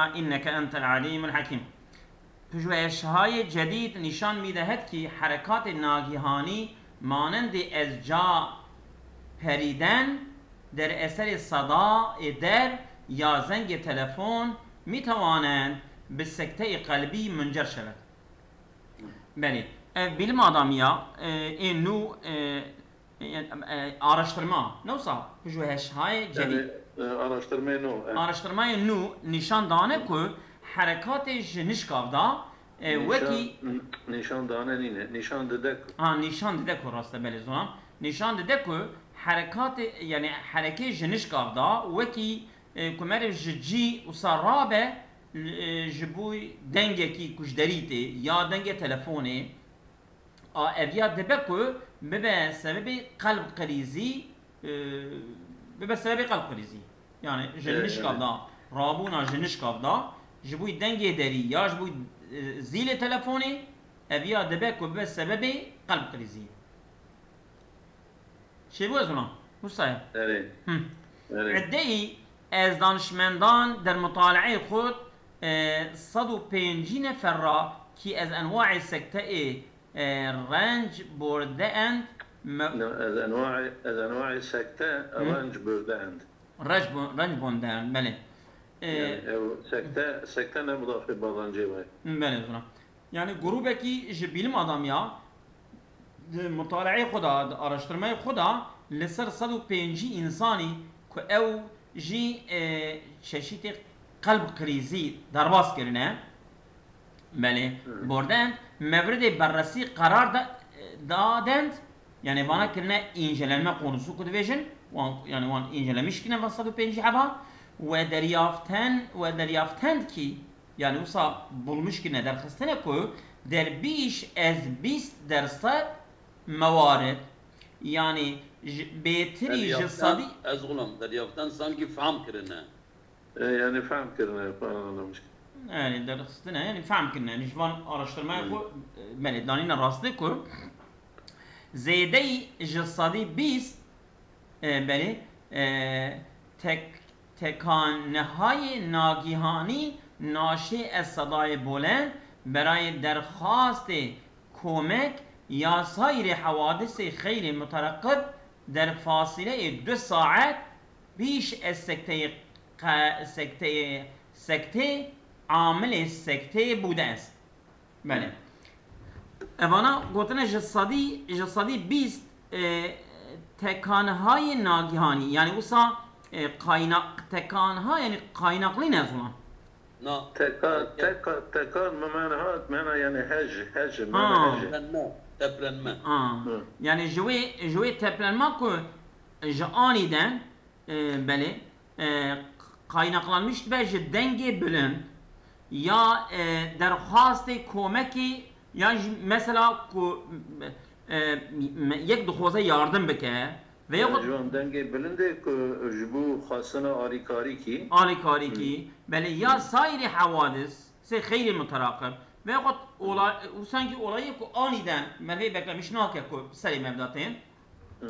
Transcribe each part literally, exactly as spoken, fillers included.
إنك أنت العليم الحكيم. Pijwehişhayê cedîd nîşan mîdehet kî herekatê nagîhanî manendê ez ca perîden der eserê seda ê der ya zengê telefon mîtewanend bi sekteyê qelbî muncer şewet. Belê. Ev bilim adamî ya, e, ê nû, e, e, e, araştırma, ne wisa, pijwehişhayê cedîd. Yani, e, araştırma nû, e. Araştırmayê nû nîşan dane ku herekatê ji nişkav da, e, Nîşan, wekî n-, nîşan dane nîne, nîşan dide ku. Ha, nîşan dide ku, rast e, belê zonam. Nîşan dide ku herekatê, yani herekê ji nişkav da, wekî, e, ku meriv ji cî wisa rabe, e, ji bo dengekî ku ji derî tê, ya dengê telefonê, a, ev ya dibe ku bibe sebebê qelb krîzî, e, bibe sebebê qelb krîzî. Yani ji E, nişkav yani. da, rabûna ji nişkav da, ji bo dengê derî ya ji bo, e, zîlê telefonê, ev ya dibe ku bibe sebebê qelb krîzî. Çêbû ez ona? Wisa ye? Erê. Hı. Erê. Edeyî ez danişmendan der mutaleeyê xwe, e, sed û pêncî nefer ra kî ez enwaê sekteyê, e, renc borde end me- Ne, ez enwaê, ez enwaê sekte Hı. renc burde end. Renc bo-, renc bonde end, belê. E, Yani ew sekte, sekte ne mudafê bazancê be. Belê zona. Yani grûbekî ji bilim adamiya di mutaleeyê xwe de, di araştirmeyê xwe de li ser sed û pêncî însanî ku ew jî, e, çeşîtê qelb krîzî derbas kirine, belê, Hı. bordend, mevridê berresî qerar da, dadend, yani vana kirine incelenme konusu ku dibêjin, wan, yani wan incelemîş kirine van sed û pêncî heba, we deryaften, we deryaftend kî, yani wisa bulmuş kirine, derxistine ku der bîş ez bîst derset mewarid, yani ji, bêtirî ji Deryaften, sedî ez gulam, deryaften sanki fehm kirine. E, yani fehm kirine, falan anlamış. Yani derxistine, yani fehm kirine, yani ji van araştirmaya Hmm. xwe, e, belê, danîne rastê ku zêdeyî ji sedî bîst, e, belê, e, tek-, tekanehayê nagîhanî naşê ez sedayê bolend berayê derxastê komek ya saîrê hewadisê xeyrê mutereqib der fasileyê du saet pîş ez sekteyê qe-, sekteyê, sektê, amilê sekteyê bûde ez. Belê. Evana gotine ji sedî, ji sedî bîst, e, tekanhayê nagîhanî, yani wisa, e, kaynak, tekanha, yani kaynaklî ne ziman. Na. Teka-, teka-, tekan, me mena hat, mena yani hej, hej, mena Ha. hej. Teplenme, teplenme. Ha. Hı. Yani ji wê, ji wê teplenma ku ji anîden, e, belê, e, kaynaklanmış dibe ji dengê bilind ya, e, derxwastê komekî ya ji mesela ku, e, me-, yek dixwaze yardim bike ve Yani yahut ji wan dengê bilindê ku ji bo xwestina alîkarîkî. Alîkarîkî, Hı. belê ya Hı. saîrê hewadis, sê xeyrê muteraqib, veyahut olay, û sanki olayê ku anîden me vê beklemiş nake ku serê me bida tên. Hı.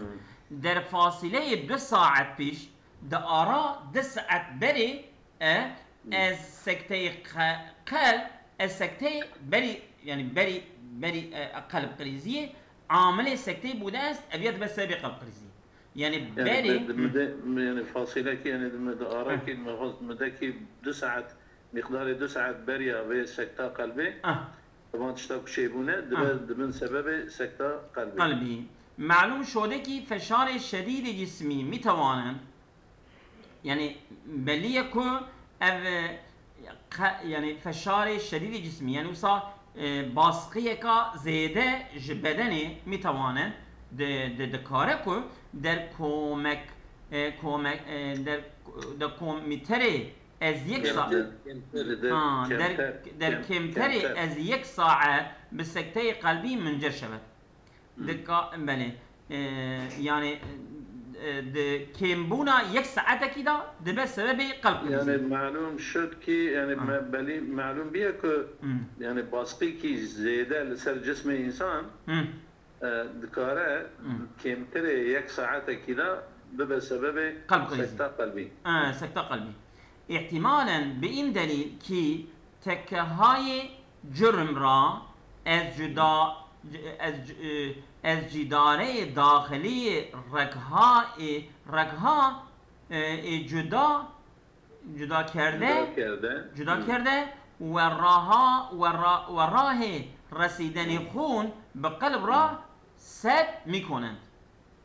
Der fasileyê du saet pîş, di ara du saet berê, e, Hı. ez sekteyê qe-, qel, ez sekteyê berî, yani berî, berî, e, qelb krîziyê, amilê sekteyê bûde est, ev ya dibe sebebê qelb krîziyê. Yani Yani berê, di, di hı. mide, yani fasilekî, yani di mide arakî, Hı. me xwest midekî du saet Miqdarê du saet beriya vê sekta qelbê, Ah. Van tişta ku çêbûne, dibe Ah. dibin sebebê sekta qelbê. Qelbî. Melûm şodekî feşarê şedîdê cismî mîtewanin, yani belî ye ku ev, e, qe-, yani feşarê şedîdê cismî, yani wisa, e, baskiyeka zêde ji bedenê mîtewanin di, di, dikare ku der komek, e, komek, e, der, der komîterê Ez yek sa-, Kêmtir, kêmtir. Li der Ha, der, kêmter, der kêm-, kêmterê kêmter. ez yek saet bi sekteyê qelbî min cer şewet. Hmm. Dika-, belê. E, yani, e, di kêmbûna yek saetekî de dibe sebebê qelb krîzî. Yani, melûm şud ki, yani, Ha. me-, belî melûm biye ku, Hmm. yani, baskîkî zêde li ser cismê însan, Hmm. e, dikare Hı. kêmtirê yek saetekî de bibe sebebê Qelb krîzî. sekta qelbî. E, sekta qelbî. Îhtîmalen bi în delîl kî tekkehayê curm ra ez cuda, ez c-, ez cîdareyê daxilî yê regha ê, regha, e, ê cuda, cuda kerde, Cuda kerde. cuda Hı. kerde we raha, we ra-, we rahê resîdenê xûn bi qelb ra sed mîkonend.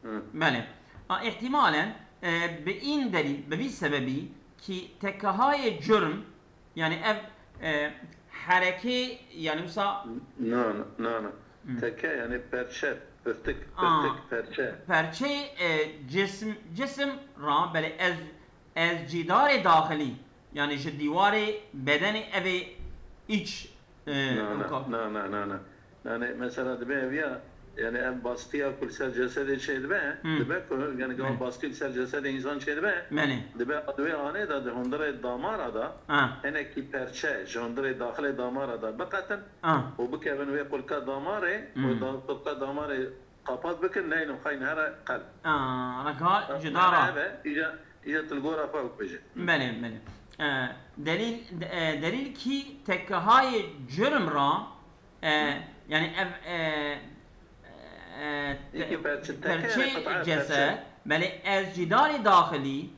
Hı. Belê. A, îhtîmalen, e, bi în delîl, bi vî sebebî kî tekkehayê curm, yani ev, e, herekê, yani wisa Na, na, na, na. Hı. Teke yani perçe, pirtik, Aa. pirtik, perçe. Perçê, e, cisim, cisim ra, belê ez, ez cîdarê daxilî, yani ji dîwarê bedenê evê iç, e, Na, na, ew na, na, na, na. Yani mesela dibe ev ya, yani ev baskıya ku li ser cesedê çêdibe, Hmm. dibe ku yani gava Belê. baskı li ser cesedê insan çêdibe, Belê. dibe di wê anê de di hundirê damara da Ha. hinekî perçe ji hundirê daxilê damara da biqetin Ha. û bikevin wê qulka damarê û Hmm. da, qulka damarê qapat bikin, neynin xeyn here qelb. Ha, reka Bak, cuda mane ra. eve, îca, îca tu li gora xwe bibêje. Belê, belê. E, delîl, e, delîl kî tekkehayê curm ra, e, yani ev, e, e, Yekî perçe teke, perçê yani qit'a cese, perçe. belê ez cîdarê daxilî,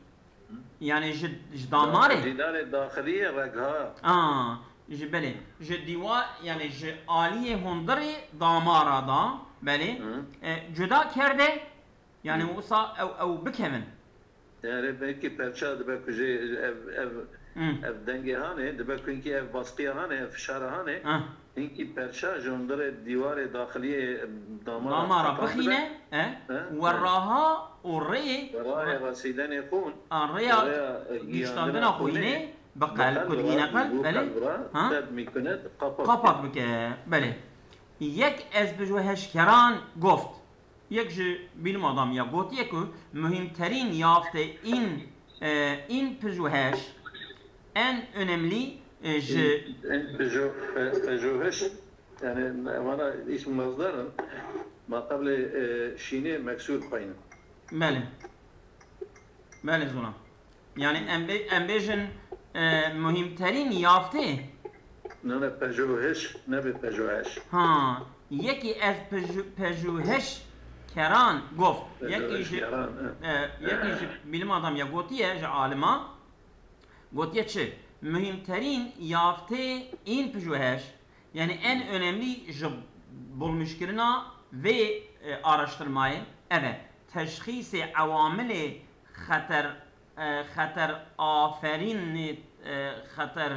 yani ji, ji damarê. Cîdarê daxilî yê regha. A, ji belê, ji dîwa, yani ji aliyê hundirê damara da, belê, Hı. e, cuda kerde, yani Hı. wisa ew, ew bikevin. Yani belkî perça dibe ku jê ev, ev, Hı. ev dengê hanê, dibe ku hinkî ev baskıya hanê, ev fişara hanê, Ha. hinkî perça ji hundirê dîwarê daxiliyê damara Damara qetan bixîne, dibe. e, He? we He. raha û rê Ve raya resîdenê xûn, a, rêya rêya, e, gihiştandina gihiştandina xwînê xwînê bi bi qelb, qelb ku digîne ra, qelb, bi belê. qelb ra, Ha? sed mîkune, qapak Qapak bike. bike, belê. Yek ez bi ji we heşkeran goft. Yek ji bîlmada me ya gotiye ku muhîmterîn yafte în, e, în pijûheş, en önemli, e, ji En pijû-, pe-, pejûhiş, yani vana îsm mezder in, ma qeblê, e, şînê meksûr xweynin. Belê. Belê zona. Yani em bê-, em bêjin, e, muhîmterîn yaftê. Ne, ne, pejûhiş, ne bê pejûheş. Ha, yekî ez pejû-, pejûhiş keran goft. Yekî Pejûhiş ji, keran, e. e, yekî ji bîlim adam ya gotiye, ji alima. Gotiye çi? Muhîmterîn yaftê în pijûheş, yani en önemli ji bulmuşkirina vê, e, araştırmayê ev e. Teşxîsê ewamilê xeter e, xeter aferînê, e, xeter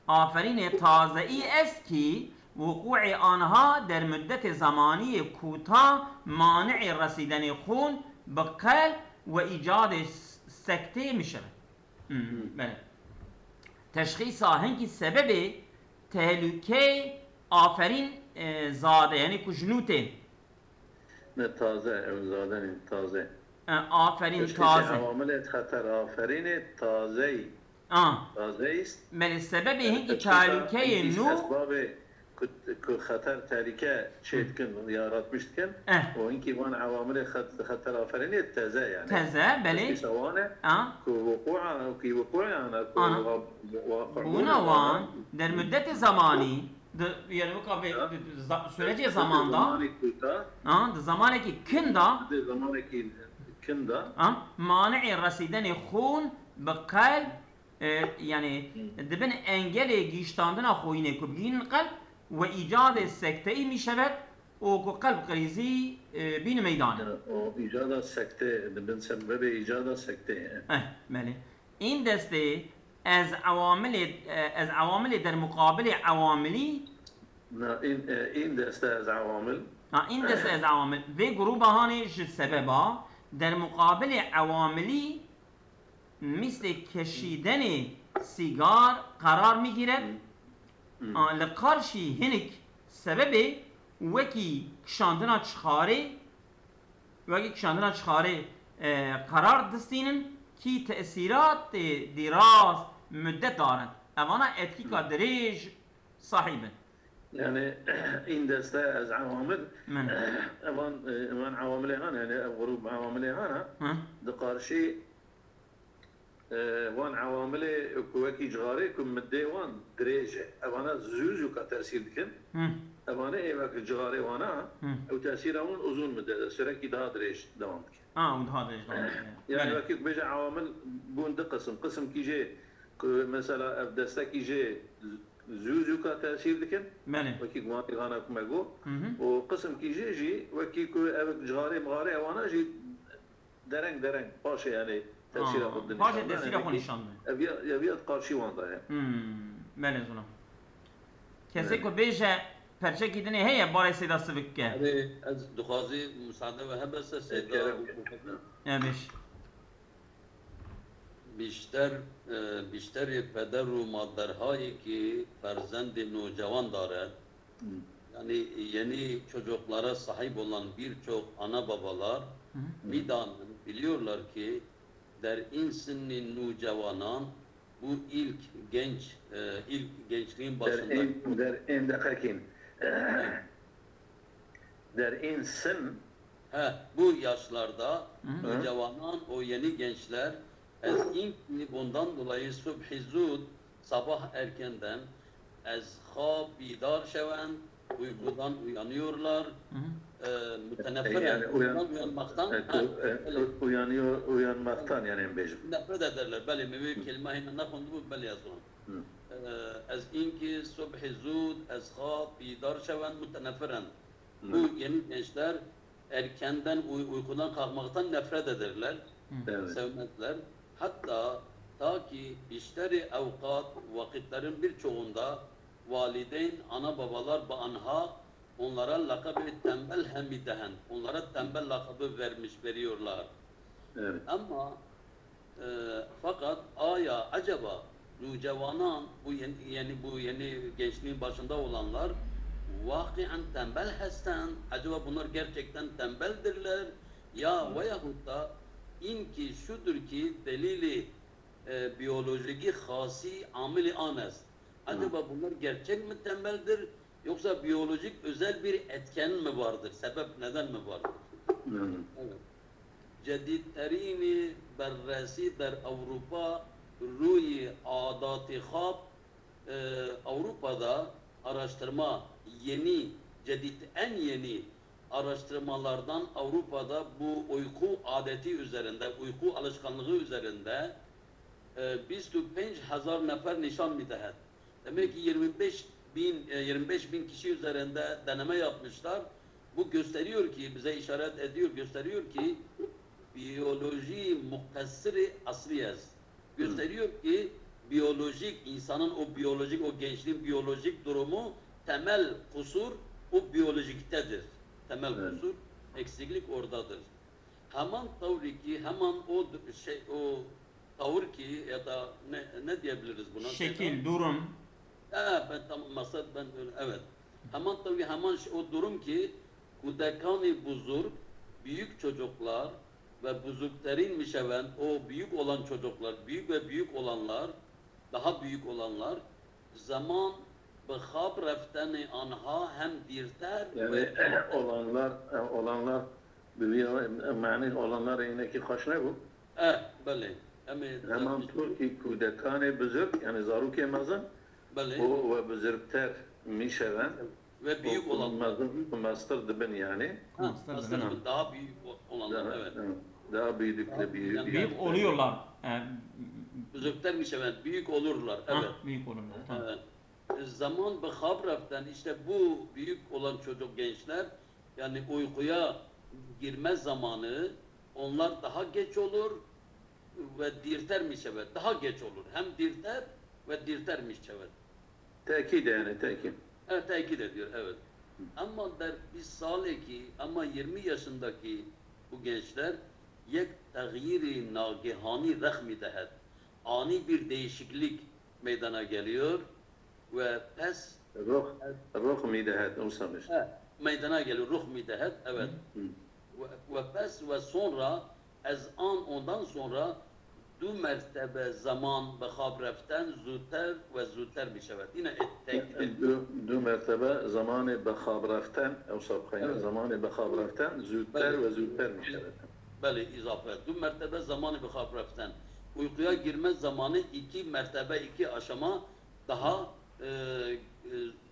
aferînê tazeyî est kî wuqûê anha der muddetê zamanî yê kûta mani'ê resîdenê xûn bi qelb we îcadê s-, sektê mişeve. Hmm, Hmm. belê. Teşxîsa hinkî sebebê tehlûkeyê aferîn, e, zade, yani ku ji nû tên. Ne taze, ew zadenên taze. E, aferîn, Teşxîsê taze. Ewamilê xeter aferînê tazeyî. A. Tazeyîst. Belê, sebebê Yani hinkî teşxîsa tehlûkeyê hinkî nû. Esbabê ku, ku xeter tehlîke çê dikin, yaratmiş dikin. Eh. Û hinkî van ewamilê xet-, xeter aferînê teze yani. Teze, belê. Teşxîsa wan e A. ku wuqûa, ku wuqûa yani ku Ana. wa-, wa-, Bûna wan der muddetê zamanî. Di, yani weka vê, Ha? di, di za-, sürecê Di zamanda, zamanê kûta. Ha, di zamanekî kin da, Di zamanekî kin da. Ha, mani'ê resîdenê xûn bi qelb, e, yani Hmm. dibin engelê gihiştandina xwînê ku bigihînin qelb we îcadê sekteyî mîşebet û ku qelb krîzî, e, bîne meydanê. O îcada sekte, dibin sebebê îcada sekteyê. Eh, belê. În destê ez ewamilê, e, ez ewamilê dermuqabilê ewamilî. Na, în, e, în deste ez ewamil. Ha, în deste ez ewamil. Vê grûba hanê ji sebeba dermuqabilê ewamilî mislê keşîdenê sîgar qerar mîgîre. Hmm. Hmm. A, li qarşî hinik sebebê wekî kişandina çixarê Wekî kişandina çixarê, e, qerar distînin kî tesîratê dîraz muddet darin. Evana etkîka Hmm. dirêj sahîb in. Yani, în deste ez ewamil, Min. evan, e, evan ewamilê han, yani ev grûb ewamilê han, ha, Hı. di qarşî, e, wan ewamilê ku wekî cixarê ku midê wan dirêj e. Evana zû zûka tesîr dikin. Hı. Evane ê wek cixarê wana, Hı. ew tesîra wan uzun midde, sürekî daha dirêj devam dikin. Ha, û daha dirêj devam dikin. Yani Belê. wekî ku bêje ewamil bûn di qisim. Qisimkî jê ku mesela ev destekî jê zû zûka tesîr dikin. Belê. Wekî ku wan îgana ku me got. Hı hı. Û qisimkî jê jî wekî ku ev cixarê mixarê ewana jî dereng dereng paşê, yani tesîra Ha, xwe dinîşan paşê da, tesîra yani xwe ki nîşan da. Ev ya, ev ya qarşî wan da ye. Hmm, belê zûna. Kesê Belê. ku bêje perçekî dinê heye barê Seyda Sivik ke. Erê, ez dixwazî musade we hebe se Seyda Kerem. û Muhammed. Emiş. Bîşter, e, bîşterê peder û maderhayê ki ferzendê nocewan dare, Hmm. yani yeni çocuklara sahip olan birçok ana babalar Hı hı. Midan'ın biliyorlar ki der in sinni nucewanan bu ilk genç, e, ilk gençliğin Der başında en, der en deqekîn. Der in sin He, bu yaşlarda Hı hı. nocewanan, o yeni gençler, ez in ki bundan dolayı subhi zud, sabah erkenden, ez xab bidar şewen, uykudan uyanıyorlar. Hı hı. E, mütenefiren, Yani uyan-, uykudan uyanmaktan, e, ha, ku-, e, öyle. u-, uyanıyor, uyanmaktan yani em bêjim. Nefret ederler. Belê, me wê Hı. kelime hîna nexwendibû, belê ez wan. Hı. E, ez in ki subhi zud, ez xab bidar şewen, mütenefiren. Hı. Bu yeni gençler erkenden uy-, uykudan kalkmaktan nefret ederler, Evet. sevmezler. Hatta ta ki bişteri evkat, vakitlerin birçoğunda valideyn, ana babalar, bi anha onlara lakabı tembel hem midehen, onlara tembel lakabı vermiş, veriyorlar. Evet. Ama E, fakat aya acaba nucewanan, bu yeni, yeni, bu yeni gençliğin başında olanlar, vakiyen tembel hesten, acaba bunlar gerçekten tembeldirler? Ya Hı. veyahut da in ki şudur ki delili, e, biyolojiki xasi amili an est. Hı. Acaba bunlar gerçek mi tembeldir? Yoksa biyolojik özel bir etken mi vardır? Sebep, neden mi vardır? Hı. Evet. Cedîdterînî berresî der Ewropa rûyî adatî xab, e, Avrupa'da araştırma yeni, cedîd, en yeni araştırmalardan Avrupa'da bu uyku adeti üzerinde, uyku alışkanlığı üzerinde, e, bîst û pênc hezar nefer nîşan midehet. Demek ki yirmi beş bin, e, yirmi beş bin kişi üzerinde deneme yapmışlar. Bu gösteriyor ki, bize işaret ediyor, gösteriyor ki biyoloji mukassiri asli ez. Gösteriyor ki biyolojik, insanın o biyolojik, o gençliğin biyolojik durumu, temel kusur o biyolojiktedir. Temel Evet. kusur, eksiklik oradadır. Heman tawrî ki, heman o d-, şey, o tawr ki ya da ne, ne diyebiliriz buna? Şekil, Seyda? durum. Ha, ben tam maksat ben öyle, evet. Heman tawrî, heman ş-, o durum ki kudekanî buzurg, büyük çocuklar ve buzurgterin mişeven, o büyük olan çocuklar, büyük ve büyük olanlar, daha büyük olanlar, zaman bi xab reftenê anha hem dîrter Yani ve olanlar, e, olanlar bi vî manî olanlar ênekî xweş nebû. Eh, belê. Em ê Heman Tirkî kudekanê bizirg, yani zarokê mezin, Belê. û we bizirgter mîşeven. Ve büyük û olanlar. Mezin, mestir dibin yani. Ha, Mestir mestir dibin, ha. dibin, daha büyük o-, olanlar, Daha, evet. evet. Daha büyüdükle, Daha büyü-, büyük. Yani büyük oluyorlar. Yani Bizirgter mişeven, büyük olurlar, Ha, evet. büyük olurlar. Tamam. Evet. Zaman bi xab reften, işte bu büyük olan çocuk gençler, yani uykuya girme zamanı onlar daha geç olur ve dîrter mişevet, daha geç olur. Hem dîrter ve dîrter mişevet. Tekîd yani, tekîd. Evet, tekîd ediyor, evet. Ama der bîst salekî, ama yirmi yaşındaki bu gençler yek texyîrî nagehani rexmî dehet. Ani bir değişiklik meydana geliyor ve pes Ruh, ruh mî dehet, ew sabir. He, meydana geliyor, ruh mî dehet, evet. Hı. Ve, ve pes ve sonra, ez an ondan sonra du mertebe zaman bi xab reften zûter ve zûter mişevet. Yine et-, tekîd ediyor. Du, du mertebe zamanê bi xab reften, ew sabxeyne, Evet. zamanê bi xab reften zûter Belê. ve zûter mişevet. Belê, îzafe. Du mertebe zamanê bi xab reften. uykuya girme zamanı iki mertebe, iki aşama daha, e, e,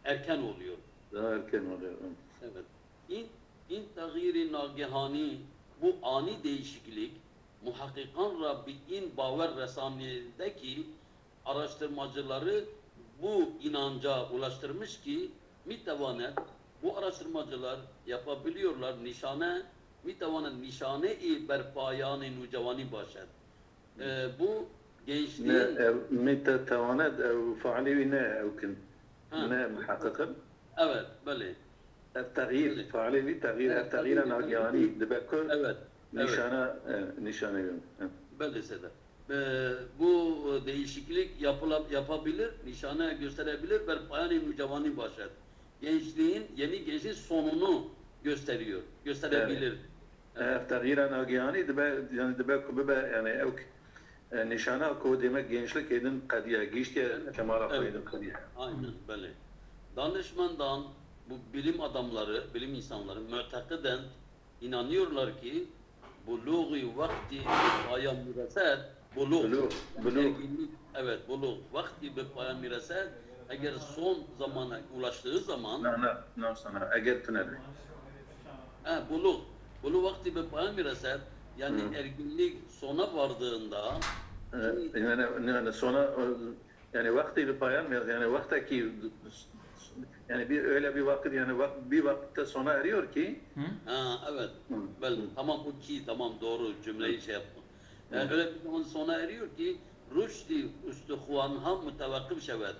erken oluyor. Daha erken oluyor, evet. Evet. İn, in tagîrî nagehani, bu ani değişiklik, muhakkikan ra bi in bawer resanî de ki araştırmacıları bu inanca ulaştırmış ki, mitevanet, bu araştırmacılar yapabiliyorlar, nîşane, mitevanet nîşane-î berpayanê nûcewanî başet. E, bu gençliğin... Ne, ev, mî te tewanet, ev failê wî ne ew kin. Ha. Ne muhakkikin. Evet, belê. Ev texyîr, belê, failê wî texyîr, ev, evet, texyîra nagihanî dibe ku, evet, evet, nîşana, e, nîşane wî. Evet. Belê sede. E, bu değişiklik yapıla-, yapabilir, nîşane gösterebilir, berpayanê nûcewanî başet. Gençliğin, yeni gençliğin sonunu gösteriyor, gösterebilir. Evet. Ev texyîra nagihanî dibe, yani dibe ku bibe, yani ew, e, nîşana ku demek gençlikê din qediya, gihiştiye kemala xwe din qediya. Aynen, belê. Danişmendan, bu bilim adamları, bilim insanları, mu'tekiden, inanıyorlar ki, buluği vakti bi paya mireset, buluğ. Buluğ, buluğ. Erginlik, evet, buluğ. Vakti bi paya mireset, eger son zamana ulaştığı zaman... Na, na, na sana, eger tune de. Ha, buluğ. Buluğ vakti bi paya mireset, yani erginlik sona vardığında... E, yani, yani sona, e, yani vakti bi paya mireset, yani vaktekî, yani bir, öyle bir vakit, yani vak-, bir vakitte sona eriyor ki... Hı? Ha, evet. Hı. Belli. Tamam, bu ki, tamam, doğru cümleyi şey yaptım. Yani öyle bir zaman sona eriyor ki ruşdi ustixwanha mutevekkif şevet.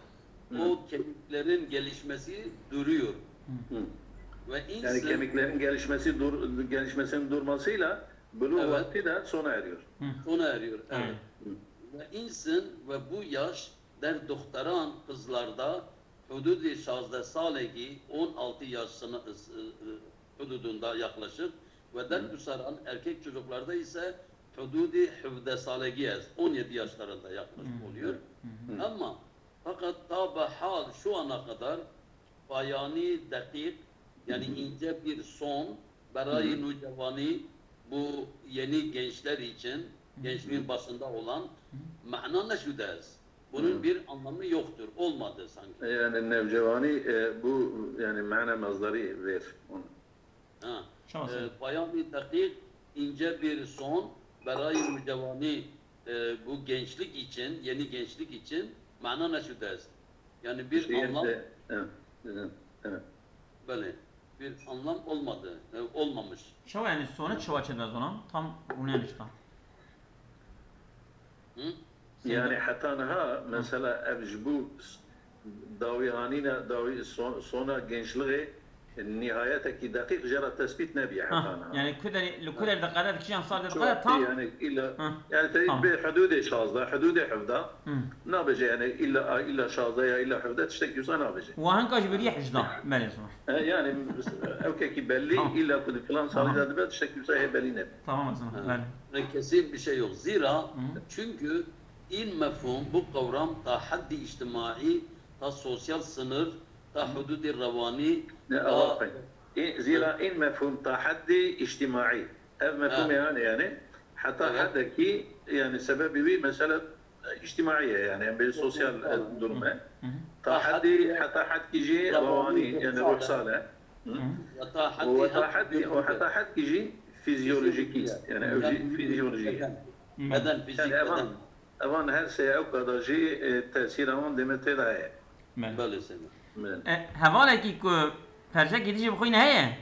O kemiklerin gelişmesi duruyor. Hı. Ve yani insan kemiklerin gelişmesi dur-, gelişmesinin durmasıyla buluğ vakti de sona eriyor. Hı. Sona eriyor, evet. Hı. Ve insan ve bu yaş der doktoran kızlarda hududi şazdeh salegi, on altı yaş sını-, ı, ı, hududunda yaklaşık ve der pisaran erkek çocuklarda ise hududi hüvde salegi ez, on yedi yaşlarında yaklaşık oluyor. Ama fakat ta be hal şu ana kadar payani dakik, yani ince bir son, berayê nûcewanî, bu yeni gençler için, gençliğin başında olan, mana neşude ez. Bunun bir anlamı yoktur. Olmadı sanki. Yani newcewanî, e, bu, yani mana mazdarî ver onu. Ha. E, payamî dakik, ince bir son, berayê nûcewanî, e, bu gençlik için, yeni gençlik için mana neşude ez. Yani bir anlam... Evet, evet, evet. Belê. Bir anlam olmadı, e, olmamış. Çawa yani sona çawa çêdibe zilam? Tam rûnê nişta. Hı? Yani heta niha, mesela ev ji bo s-, dawî anîne, dawî son-, sona gençliğê nihayetekî deqîq jê re tespît nebiye heta niha. Yani ku derê, li ku derê diqede, di kîjan salê diqede tam? Yani illa, yani te bê hududê şazdeh, hududê hevdeh, nabêje yani illa, illa şazdeh ya illa hevdeh tiştekî wisa nabêje. Wa hinka ji bêrî hejda, belê zor. E, yani ewkekî bellî, illa ku di filan salî de dibe, tiştekî wisa hê bellî nebe. Tamam, ez... Yani kesin bir şey yok. Zira çünkü in mefhum, bu kavram ta haddî içtimai, ta sosyal sınır, ta hududî rewani, ta... E, zira in mefhum ta haddî içtimai. Ev mefhum yani, yani heta hedekî, yani sebebi wî mesela, e, içtimaiye, yani, yani bir sosyal, e, durum e. Ta haddî, heta hedkî jî rewani, yani ruhsal e. Ve ta haddî, û heta hedkî jî fizyolojik, yani ew jî fizyolojik e. Beden, fizik, yani evan, evan her sê ew kadar jî, e, tesîra wan dême tê de heye. Belê, seyda. E, hevalekî ku perçekî dijî bi xwîn heye?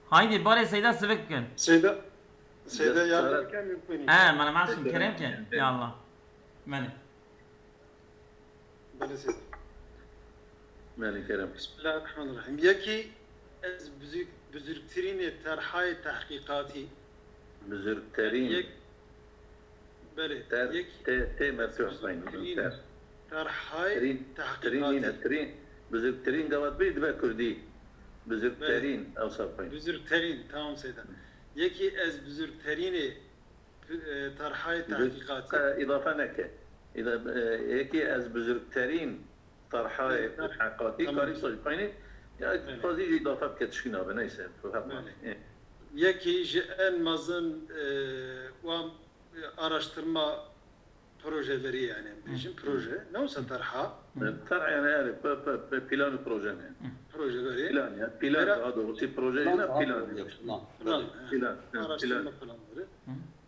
Haydi barê seyda sivik bikin. Seyda, seyda yardım bikin, mümkün. He, mana masum kerem ke. Ya Allah. Belê. Belê seyda. Belê kerem. Bismillahirrahmanirrahim. Yekî ez bizûk-, bizûrtirînê terhayê tehqîqatî. Bizûrtirîn. Yek-, belê. Ter, yek-, te, te mertû xwîn. Ter. Terhayê tehqîqatî. Tirîn, tirîn. Bizûrtirîn gavat bê dibe kurdî. Bizûrtirîn, ew sar xwîn. Bizûrtirîn, tamam seyda. Yekî ez bizûrtirînê Pi-, e, terhayê tehqîqatî. Îdafe neke. Îda-, e, yekî ez bizûrterîn terhayê tehqîqatî, karî sor xwînî, ya xwazî jî îdafe bike tişkî nabe, neyse, tu hema. Yekî ji en mezin, e, wan araştırma projeleri yani, em bêjin proje, ne wisa terha. Terh yani, yani, pe, pe, pe, plan û proje ne? Projeleri. Plan ya, plan, daha doğrusu proje ne, plan. Plan, araştırma planları.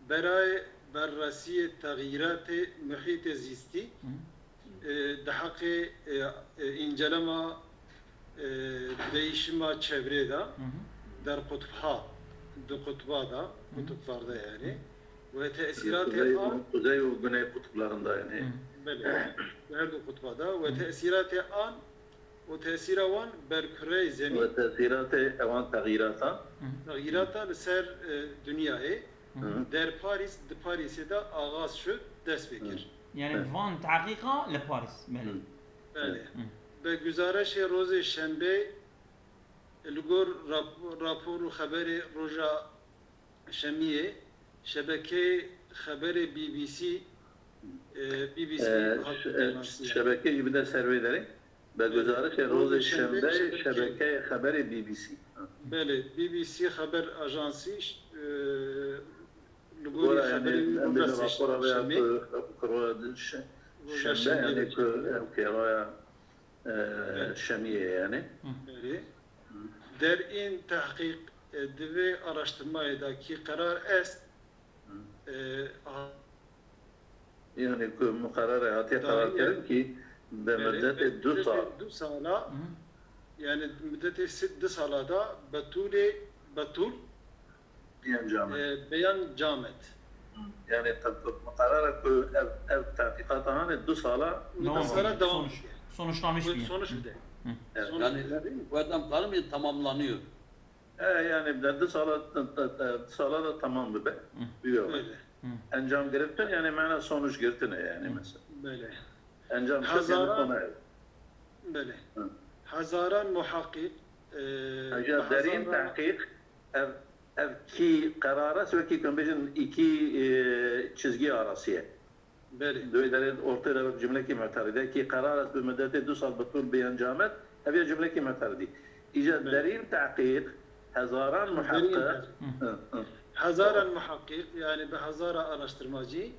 Berayê berrasiyê texyîratê muhîtê zîstî, e, di heqê, e, e, încelema, e, değişima çevrê de, der qutbha, di qutba de, qutuplarda yani, ve tesîratê an, kuzey û güney qutuplarında yani. Belê, di her du qutba de, ve tesîratê an û tesîra wan ber kureyê zemîn. Ve tesîratê ewan texîrata. Texîrata li ser, e, dinyayê. Der Parîs, di Parîsê de axaz şud, dest pê kir. Yani van tehqîqa li Parîs, belê. Belê. Bi guzareşê rojê şembe, li gor rap-, rapor û xeberê roja şemiyê, şebekeyê xeberê B B C, e, B B C, şebekê jî bide ser vê derê. Bi guzareşê rojê şembe, şebekeyê xeberê B B C. Belê, B B C xeber ajansî, e, li gorî xeberê wî roja sêşemê. Şembe, yani ku ew kêroya, e, şemiyê yani. Belê. Der în tehqîq, e, di vê araştirmayê de kî qerar est, e, Yani ku muqerere hatiye qerarkirin kî bi müddetê du sal. Du sala, yani müddetê sê, du sala da Betûlê, Betûl, Beyan Camet. E, Beyan Camet. Yani muqerere ku ev, ev tehqîqata hanê du sala. Du sala devam. Sonuçlanmış bir. Sonuç bide. Yani bu adam karim tamamlanıyor. E, yani de du sala, du sala da tamam bibe. Biliyorum. Encam giriftin yani mana sonuç girtine yani mesela. Böyle. Encam Hazara. Böyle. Hazaran muhakkik. E, Aja derîn tehqîq ev, ev kî qerar est wekî ku em bêjin îkî, e, çizgî arasiye. Belê. Di wê derê ortê de wek cumlekî mu'terîde kî qerar est bi müddetê du sal bi tûl bêyan camet, ev ya cumlekî mu'terîdî. Îja derîn tehqîq, hezaran muhaqqiq. Hezaran muhaqqiq, yani bi hezara araştirmacî,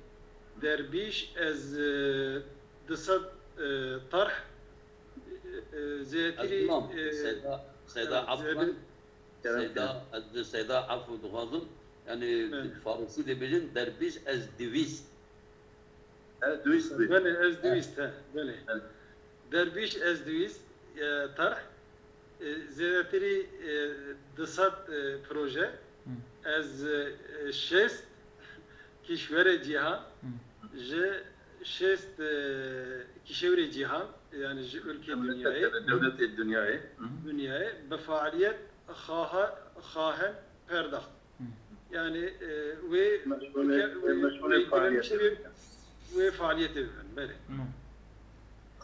derbîş ez, e, du sed, e, tarh, e, e, zêtirî, e, Seyda, Seyda, afwan. Seyda, ez di Seyda efû dixwazim. Yani farisî dibêjin derbîş ez divîst. Ez divîst. Belê, ez divîst, he, belê. Derbîş ez divîst, e, tarh, e, zêdetirî, e, du sed, e, proje. Ez, e, şêst kîşwerê cîhan, ji şêst, e, kîşewerê cîhan, yani ji ülke dinyayê. Dewletê dinyayê. Dinyayê, bi faaliyet xaha-, xahen perdaxt. Yani, e, wê, wê, wê faaliyetê bikin, belê.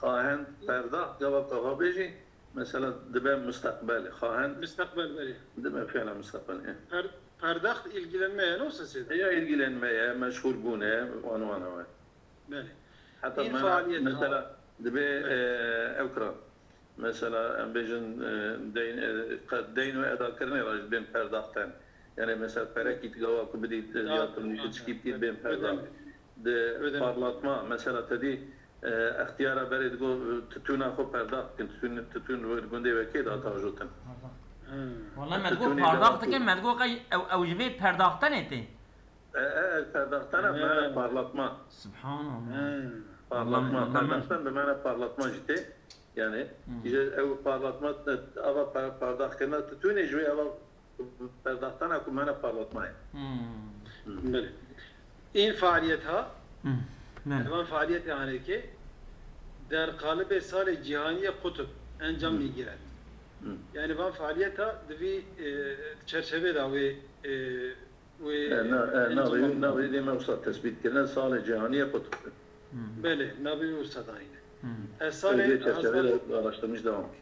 Xahend perdaxt, gava kafa bêjî, mesela dibe musteqbel. Xahend. Musteqbel, belê. Dibe fiila musteqbel, e. Per-, perdaxt ilgilenmeye, ne olsa seyda? Ya ilgilenmeye, meşgul bûne, wan wana we. Belê. Heta mesela dibe, e, ew kira. Mesela em bêjin, e, deyn, e, deyn û edakirinê re jî bên perdaxtin. Yani mesela perekî tu gava ku bidî, e, ya tu nîşi tişkî bikî bên perdaxt. Di parlatma, mesela te dî, e, extiyara berê digo, e, titûna xwe perdaxt bikin, titûn, titûn gundê wekê de hate ajotin. Wala me digo pardaxt dikin, me digo qey ew, ew ji vê perdaxtinê tê. E, e, perdaxtana bi mana parlatma. Subhanallah. Parlatma, perdaxtan bi mana parlatma jî tê. Yani, îje ew parlatma, ava pardaxkirina titûnê ji wê ava perdaxtana ku mana parlatma ye. Belê. În faaliyet ha, van faaliyetê hanê ke der qalibê salê cîhaniyê qutb encam nîgiret. Yani van faaliyet ha di vî, e, çerçevê de wê, e, Wê navê, navê dê me wisa tesbît kirine, salê cîhaniyê qutb. Belê, navê wê wisa dayîne. Ez salê hezar, araştirmiş devam kir.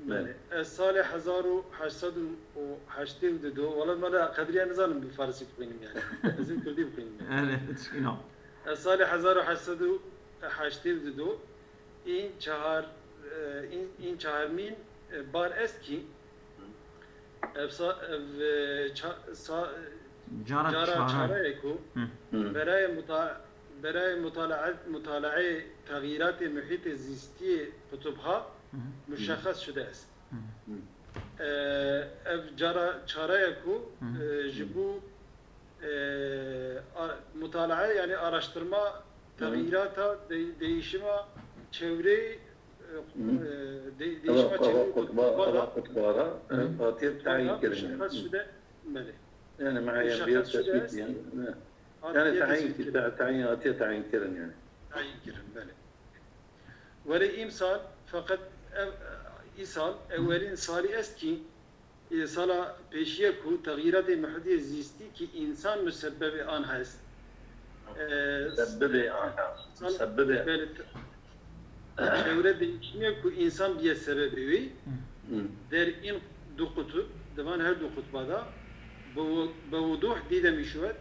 Belê. Ez salê hezar û heşt sed û heştê û du, wala me de Qedriye nizanim bi farisî bixwînim yani. Ez ê kurdî bixwînim yani. Evet, şino. Ez salê hezar û heşt sed û heştê û du, în çahar, e, în, în çaharmîn, e, bar est kî, Ev sa, ev, e, ça, sa, Cara Cara çaran. çarayê ku Hı. Hı. berayê muta- berayê mutalaet mutalaeyê texyîratê muhîtê zîstiyê qutubha Hı. muşexxes şude est. Hı. E, ev cara çaraya ku Hı. e, ji bo e, a- mutalae, yani araştirma texyîrata de- değişima çevreyê e, Hı. e, de- Eva değişima eva çevreyê qutba eva qutubada qutbara Hı. hatiyê tayîn kirin. muşexxes şude, belê. Yani meheyen Muşexxes diye şude tesbît est. yani. Hatiyê Yani tayîn tesbît ki kirin. tayîn hatiyê tayîn kirin yani. Tayîn kirin, belê. Were îmsal, feqet ev îsal ewelîn salî est kî, e, sala pêşiye ku texyîratê muhîtê zîstî kî însan musebbebê an hest. E, Musebbibê anha. sal- Musebbibê. belê, çewre değişimiye ku însan biye sebebê wî, Hı. der în du qutub, di van her du qutba de, bi wi- bi wuduh dîdemî şuwet,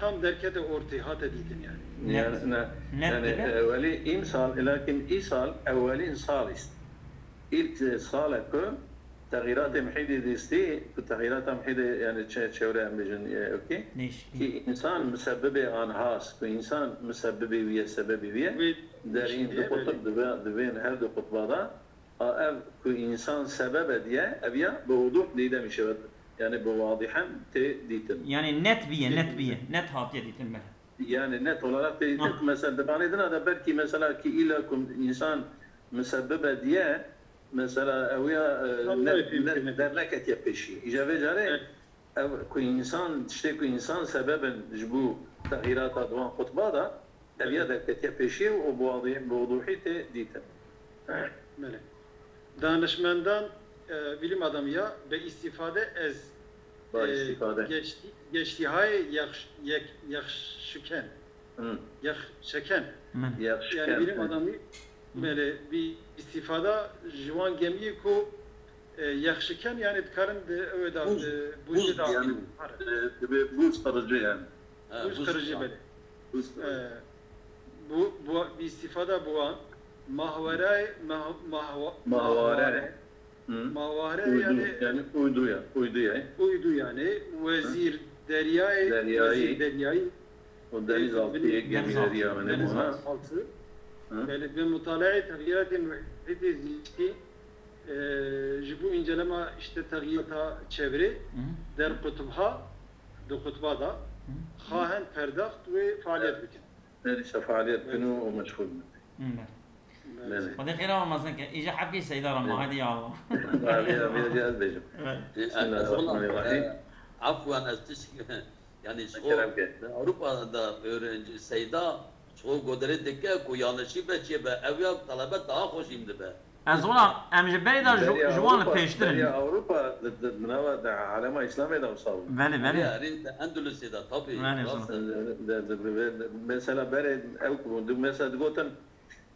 tam derkete ortê, hate dîtin yani. Net. Yani, ne, Net yani dibe. e, welî îmsal, lakin îsal ewelîn sal ist. İlk e, sale ku texyîratê muhîtê zîstî, ku texyîrata muhîtê yani çe- çewre em bêjin, e, okey? Değişiklik. Ki însan musebbibê anhas, ku însan musebbibê wî ye, sebebê wî ye. Wê Derîn du dibe, qutub dibe, dibên her du qutba de. A ev ku însan sebebe diye, ev ya bi wuduh dîdemî şewet. Yani bi wadihen tê dîtin. Yani net biye, net biye. Net hatiye dîtin me. Yani net olarak tê dîtin. Ah. Mesela di vanê dina de belkî mesela ki îla ku însan musebbebe diye, mesela ew ya e, Tam ne, wê fîm ne, kirin. derneketiye pêşî. Îja vê carê Evet. ev ku însan, tiştê ku însan sebebin ji bo texyîrata di wan qutba de, ev ya derketiye pêşî û bi wadî- bi wuduhî tê dîtin. Belê. Danişmendan, e, bilim adamı ya, be istifade ez Ba e, istifade. geçti, geçtihayê yek, yek, yekşiken, Hı. yekşeken. Men. Yaxşiken. Yani bilim adamı, belê, bi istifada ji wan gemiyê ku e, yekşiken, yani dikarin de ew da Buz, e, buz buzê da yani. E, dibe buz qırıcı yani. Ha, Buz buz qırıcı, kar. belê. Buz qırıcı. E, bu, bu bir istifade bu an. Mahvere, mah, mahva, Mahvare. Hı. Mahvare Uydu, yani, yani uydu ya, uydu ya. Uydu yani. Wezir deryayê, Deryayê. Wezir deryayê. O denizaltı Denizaltı, gemileri yani denizaltı. buna. Altı. Hı. Belê, bi mutalaê texyîratê muhîtê zîstî, e, ji bo încelema işte texyîrata çevrê Hı. der qutubha, di qutba da, xahen perdaxt wê faaliyet bikin. Nerîsa faaliyet bin û meşgul bin. Hı. Belê. Xwedê xêra we mezin ke. Îja hefkê Seyda re ma, hadi ya Allah. Abi, abi, abi, abi, bêjim. Evet. Bismillahirrahmanirrahim. Afwan, ez tişt yani ji Kerem ke. Ewropa da öğrenci Seyda ji goderê dike ku yanlışî be çê be, ew ya talebe daha xweşîm dibe. Ez wala em ji berê de ji wan li pêştir in. Ewropa di nava de alema Îslamê de wisa bû. Belê, belê. Erê, erê, Endulusê de tabii. Belê, rast zor. e. De- de- de- Mesela berê ew ku bû, mesela digotin,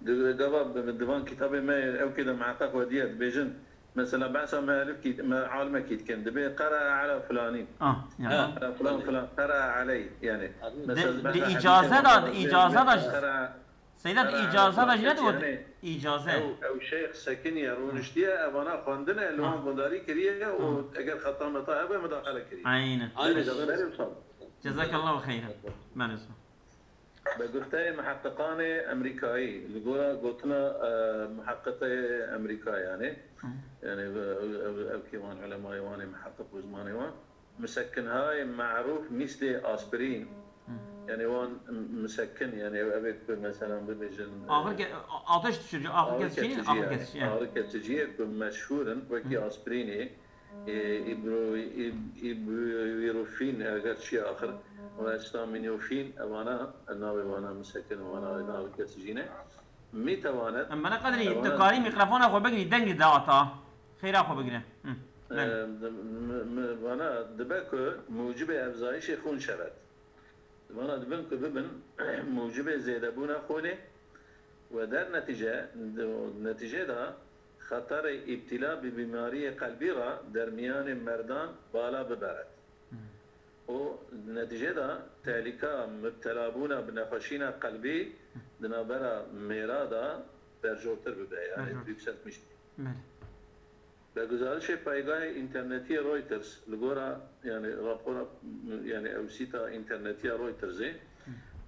di- gava bi- divan kitabê me ew kê de miheqeq we diye dibêjin, mesela behsa me elif kî, me alimekî dikin, dibê qera ala filanî. Ah, ya. Ha. Ala filan filan, qera aley yani. Abi, Mesela Di- ben di hadîsê îcaze var, de, ben- îcaze de ben ji- qera- Seyda, di Qera îcaze de jî ne yani digot? Îcaze. Ew, ew şeyx sekiniye, rûniştiye, evana xwendine, li wan Ah. gundarî kiriye û Ah. eger xeta meta hebe, mudaxele kiriye. Aynen. Aynen. Belê, belê, sağ ol. Cezakallahu xeyran. Belê, sağ ol. Bi gufteyê miheqiqanê Emerîkayî, li gora gotina, e, miheqiqê Emerîka yani, Hı. yani ev, ev, ev, ev kê wan ulemayê wan ê miheqiq û zimanê wan, misekinhayê merûf mîslê aspirîn, Hı. yani wan misekin, yani ev, ev ê ku mesela bibêjin, e, Axir ke, ateş düşürücü, axir ağrı kesici, kesici axir yani. kesici. Yani. Ağrı kesiciye ku meşhûr in, wekî aspirînê, e, ibro-, ib-, ibuprofen, eger çi axir, û acetaminophen, evana, navê vana misekin, vana ağrı kesici ne. Mîtevanet. Em bana qedrî, Evana- tu karî mikrofona xwe bigirî, dengî dağıta. Xeyra xwe bigire. Hı. E, Belê. di- mi- mi- vana dibe ku mucibê efzayişê xûn şewet. Vana dibin ku bibin mucibê zêdebûna xûnê û der netîce, di netîcê de xeterê îbtîla bi bîmariyê qelbî re dermiyanê merdan bala biberet. Û di netîcê de tehlîka mibtelabûna bi nexweşîna qelbî di navbera mêra de berjortir bibe, yani Berjortir. yükseltmiş. Belê. Bi guzarişê paygahê înternetî yê Reuters, li gora, yanî, rapora, yanî, ew sîta înternetî ya Reutersê,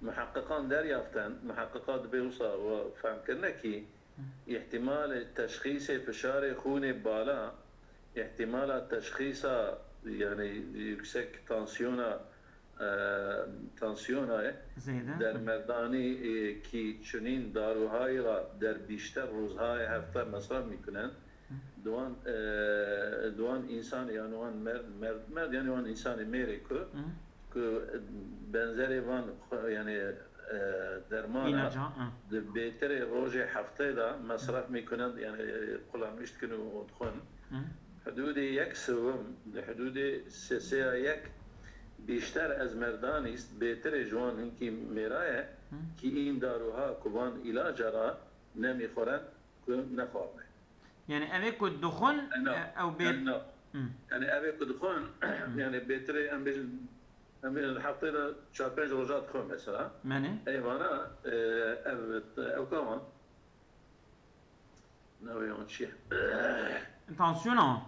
miheqiqan deryaft, miheqiqa dibê wisa we fehm kirine kî îhtîmalê teşxîsê fişarê xûnê bala, îhtîmala teşxîsa, yanî, yüksek tansiyona, e, tansiyona ye. Zêde. Der merdanî, e, kî çunîn daruhayî ra der bîşter ruzhayê hefte mesref mîkunen. Di wan, e, di wan însanê, yanî wan merd, merd, merd, yanî wan însanê mêrê ku, Hı. ku benzerê van xwe, yanî, e, dermana İlaca, hı. di bêtirê rojê heftê de mesref mîkunen, yanî, e, kullanmış dikin û dixwin. Hı. Hidûdê yek sewim, di hidûdê sê sê ya yek bîşter ez merdanîst, bêtirê ji wan hinkî mêra ye, Hı. kî în daruha ku van îlaca ra nemîxoren, ku nexwarine. Yani evê ku dixwin, Ena, e, ew bê- ena. Hı. Yani evê ku dixwin, Hı. yani bêtirê em bêjin, em bêjin heftê de çar pênc roja dixwin mesela. Menê. Eyvana, e, ev, ew kavan. Navê wan çi ye? Tansiyona wan.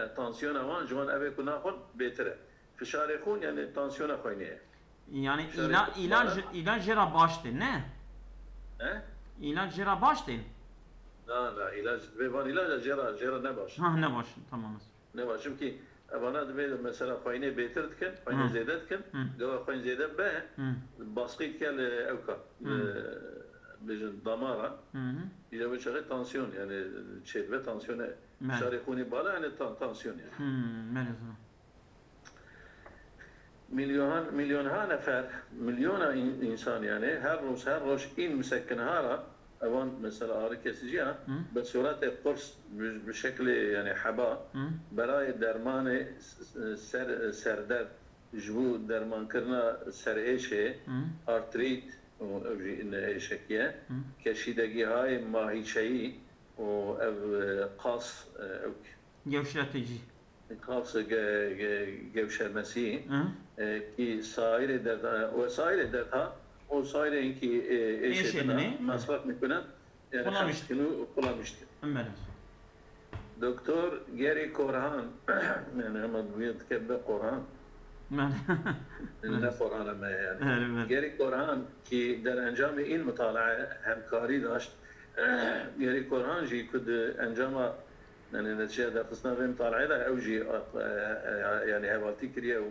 E, tansiyona wan ji wan evê ku naxwin bêtir e. Fişarê xûn, yani tansiyona xwînê ye. Yani Fişarê îla-, xûn îlac, bala. îlac jê re baş tê, ne? He? Îlac jê re baş tê? Na, na, îlac, vê van îlaca jê re, jê re ne baş. Ha, ne baş, tamam. Ne baş, çimkî evana divê mesela xwînê bêtir dikin, xwînê Hı. zêde dikin, Hı. gava xwîn zêde be, Hı. baskî dike li ewka, Hı. li, bêjin damara. Hı hı. Îja wê çaxê tansiyon, yani çêdibe tansiyonê, Me. fişarê xûnê bala, yani tan-, tansiyon yani. Hı, me lezim. Milyon, milyonha nefer, milyona in-, insan yani her roj, her roj în misekinha ra, evan mesela ağrı kesici ya, Hı. bi suretê qurs, bi, bi şeklê yani heba, Hı. berayê dermanê s-, s-, ser, serderd, ji bo dermankirina serêşê, Hı. artrit, û ev jî ine êşekî ye, Hı. keşîdegîhayê mahîçeyî û ev, e, qas, e, ew Gevşetici. Kas ge-, ge-, gevşemesi, Hı. e, ki sairê derd, e, ve sairê derdha, o sairê ki, e, Êşê eşedine, dinê. masraf mikune, yani Kullanmış. Xeşkinu, kullanmıştı. Emmeriz. Doktor Gary Korhan, yani ama bu yıl tüketme Korhan. Men. Ne Korhan ama yani. Evet, evet. Gary Korhan ki der encamı il mutalae hemkari daşt. Gary Korhan jî ku di encama, yani netice derxistina vê mutalae de ew jî, e, e, yani hevaltî kiriye û,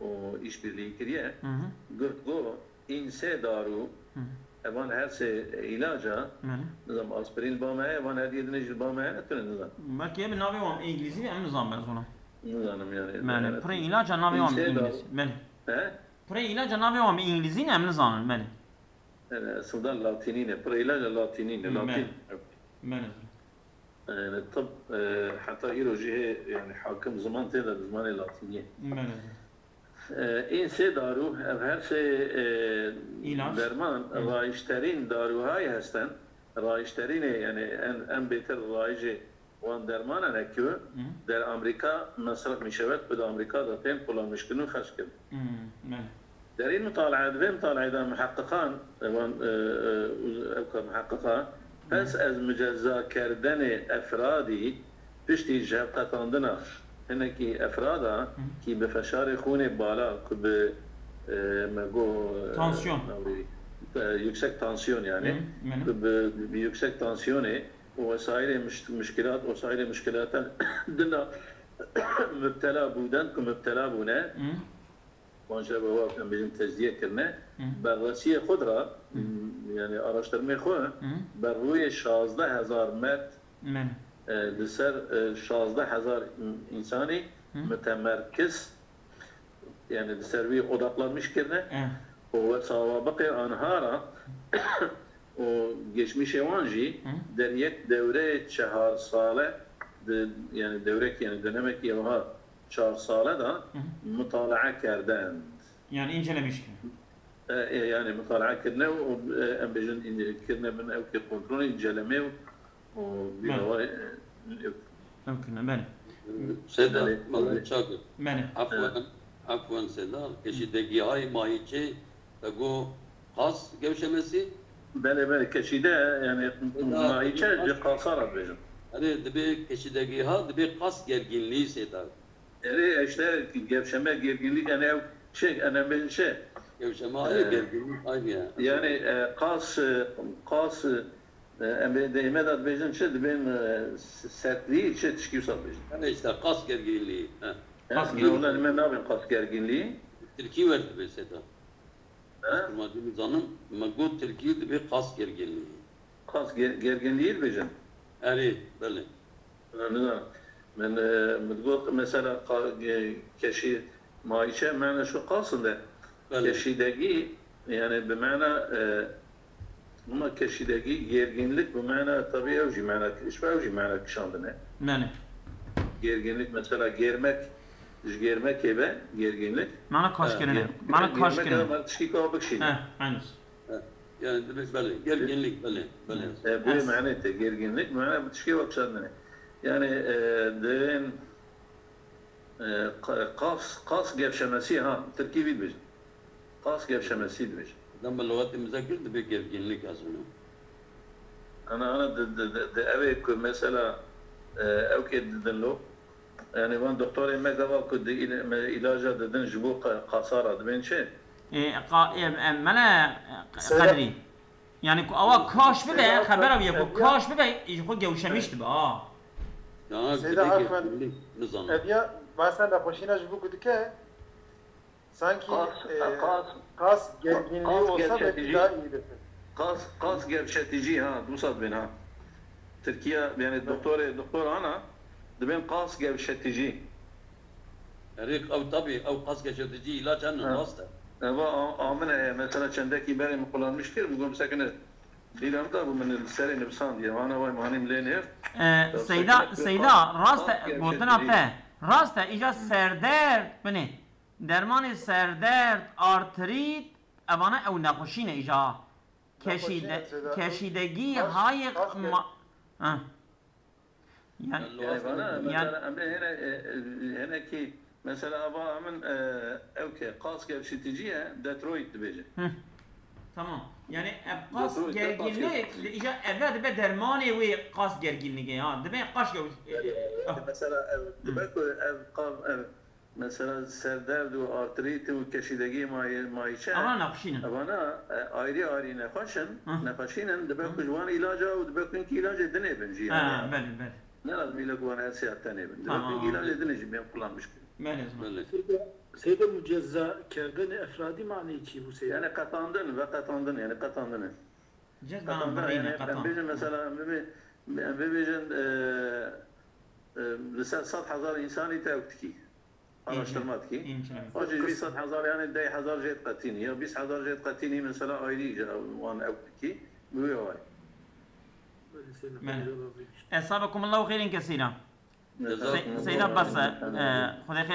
û işbirliği kiriye. Hı hı. Got, got, în sê daru, Hı. evan her sê îlaca, Hı. nizam aspirin ba me, evan her yedine jî ba me, ne tune nizam. Belki ev navê wan îngilîzî em nizam ben zona. Nizanim yani. Mene, Yani, pirê îlaca navê wan în sê daru. îngilîzî. Mene. He? Pirê îlaca navê wan îngilîzî em nizanin, mene. Yani, aslında latînî ne, pirê îlaca latînî ne, Mene. latîn. Mene. Yani, tıp, e, heta îro jî hê, yani, hakim ziman tê de bi zimanê latîniyê. Mene. E, în sê daru, ev her sê, e, Îlaç. derman, Hı. rayişterîn daruhay hesten, rayişterînê, yani, en, en bêtir rayijê wan dermanan e ki Hı. der Amerîka mesref mîşewet, ku di Amerîka de tên kullanmiş kirin û xerc kirin. Hı, mene. Derî mutalae, di vê mutalae de muheqiqan, e, wan, e, e, ew ka muheqiqa, pes ez mucezakerdene efradî piştî ji hevqetandina hinekî efrada Hı. kî bi feşarê xûnê bala ku bi, e, me go, e, Tansiyon. navê, e, yüksek tansiyon yani. Hı, mene. Ku bi, bi yüksek tansiyonê û wesaîlê miş-, mişkilat, wesaîlê mişkilatan dina mubtela bûden ku mubtela bûne. Hı. Wan ji bo em bêjin tecziye kirine, Hı. berresiyê xwe ra, Hı. yani araştirmê xwe, Hı. ber rûyê şazdeh hezar merd, Men. e, li ser, e, şazdeh hezar însanî Hı. mutemerkiz, yani li ser wî odaklanmış kirine. Eh. Û we sawabiqê anha ra û geçmişê wan jî Hı. der yek dewreyê çehar sale, di, yani dewrek, yani dönemekî ew ha çar sale de Hı hı. mutalaa kerdend. Yani incelemiş ki. E, e, yani mutalaa kirine û, e, em bêjin in-, kirine bin ew ki kontrol, inceleme û, û Evet. binawa, e, ew. Ew kirine, belê. Seda, Belê. Mehmet Çakır. Belê. Afwen, Evet. afwen Seda, keşîdegîhayê mahîçê, te got qas gevşemesi? Belê, belê, keşîde, yani Seda, mahîçe qas- ji qasa re dibêjin. Erê, dibê keşîdegî ha, dibê qas gerginliği seyda. Erê, işte gevşeme, gerginlik, yani ev şey, yani ben şey. Gevşeme ayrı, gerginlik ayrı yani. Yani, e, qas, e, qas, e, em bê deyme de dibêjin çi, dibên, e, s-, sertliği çi, tişkî wisa dibêjin. Yani işte qas gerginliği. He. Qas gerginliği. Normalde me nabên qas gerginliği. Tirkî wer dibê seyda. He? Kurmancî nizanim, me got tirkî dibê qas gerginliği. Qas ger-, gerginliği dibêjin? Erê, belê. Nizanim. Min, e, min got mesela qa-, e, keşî, maiçe mene şu qasın de. Belê. Keşîdegî, yani bi mena, e, ama keşîdegî gerginlik bi mena tabii ew jî mena kiriş ve ew jî mena kişandine. Belê. Gerginlik mesela germek, ji germekê be gerginlik. Mana kaş Ha, kirine. ger-, Mana kaş germek kirine. ama tişkî ka bikişîne. He, aynısı. He, yani demek belê. Gerginlik, belê, belê. E, bu Evet. mane te gerginlik, mane bu tişkî bikişandine. Yani, e, derin, e, ka-, kas, kas gevşemesi ha, Tirkî bî dibêjin. Kas gevşemesi dibêjin. Dem bi lewatê min zekir dibe gerginlik ez bunu. Ana, ana, de, de, de, de, ev ê ku mesela, e, ew kê didin lo, yani van doktorê me gava ku di îl-, me îlaca didin ji bo qa-, qasa re dibên çi? E, qa-, e, e, mele, e, Seyda. Qedrî. Yani ku awa kaş bibe, Seyda, xebera wî ye ku Seyda. kaş bibe, ji xwe gewşemiş dibe, ha. Ya, Seyda, gidek afan, gerginlik, nizanim. Ev ya, bazen de xweşîna ji bo ku dike, Sanki, Kas, e, kas, kas gerginliği kas olsa belki gevşetici. daha iyi bir şey. Kas, kas gevşetici ha, dusat bin ha. Türkiye, yani doktorê, doktor ana, dibên kas gevşetici. Erê, ew tabii, ew kas gevşetici ilaç hene, Ha. rast e. Eva a-, amine, e, mesela çendekî berê min kullanmış kir, bû sekine. Dîlem da bû min serê nivîsandiye, vana vay manim lê nêr. E, Ya Seyda, sekine Seyda, kas, rast kas e, gotina gevşetici. te, rast e, îca serderd, binê. Dermanê serderd, artrit, evana ew nexweşî ne îja. Keşîde-, Nexweşî ne, Seyda? keşîdegî Kas, hayê kas ma-, ha. Yani, Yani, vana, yani, mesela, em ê hene, e, e, hene ki, mesela, ava min, e, ew ke, kas gevşetici ye, Detroit dibêje. Hı. Tamam. Yani, ev kas Detroit de gerginlik, kas gevşetici. îja eve dibe dermanê wê kas gerginliği, ha. Dibe kas gev-, Yani, e, ah. mesela, ev, Hı. dibe ku ev, kav, ev, Mesela serderd û artrît û keşîdegî may-, mayîçe. Evan nexweşî ne. Evana, e, ayrî ayrî nexweş in, Hı. nexweşîn in, dibe Hı. ku ji wan îlaca û dibe ku hinkî îlacê dinê bin jî, Ha, yani. belê, belê. Ne lazim île ku wan her sê tenê bin. Dibe Tamam, ku hinkî anladım. îlacê dinê jî bên kullanmiş kirin. Belê, zaman. Belê. Seyda, seyda mucezza kerdene efradî manê çi bû seyda? Yani qetandin, veqetandin, yani qetandin. Cez Qetandin, bana yani, qetan. em bêjin mesela, em bibê-, em bibêjin, e, e, li ser sed hezar insanî te ew dikî. Araştırma dikî. Înce. O jî vî sed hezar, yani deh hezar jê diqetînî, ya bîst hezar jê diqetînî, mesela ayrî ji wan ew dikî. Bi wê awayî. Belê. Esabekumullahu xeyrin kesîra. Seyda bes e. E, Xwedê xêr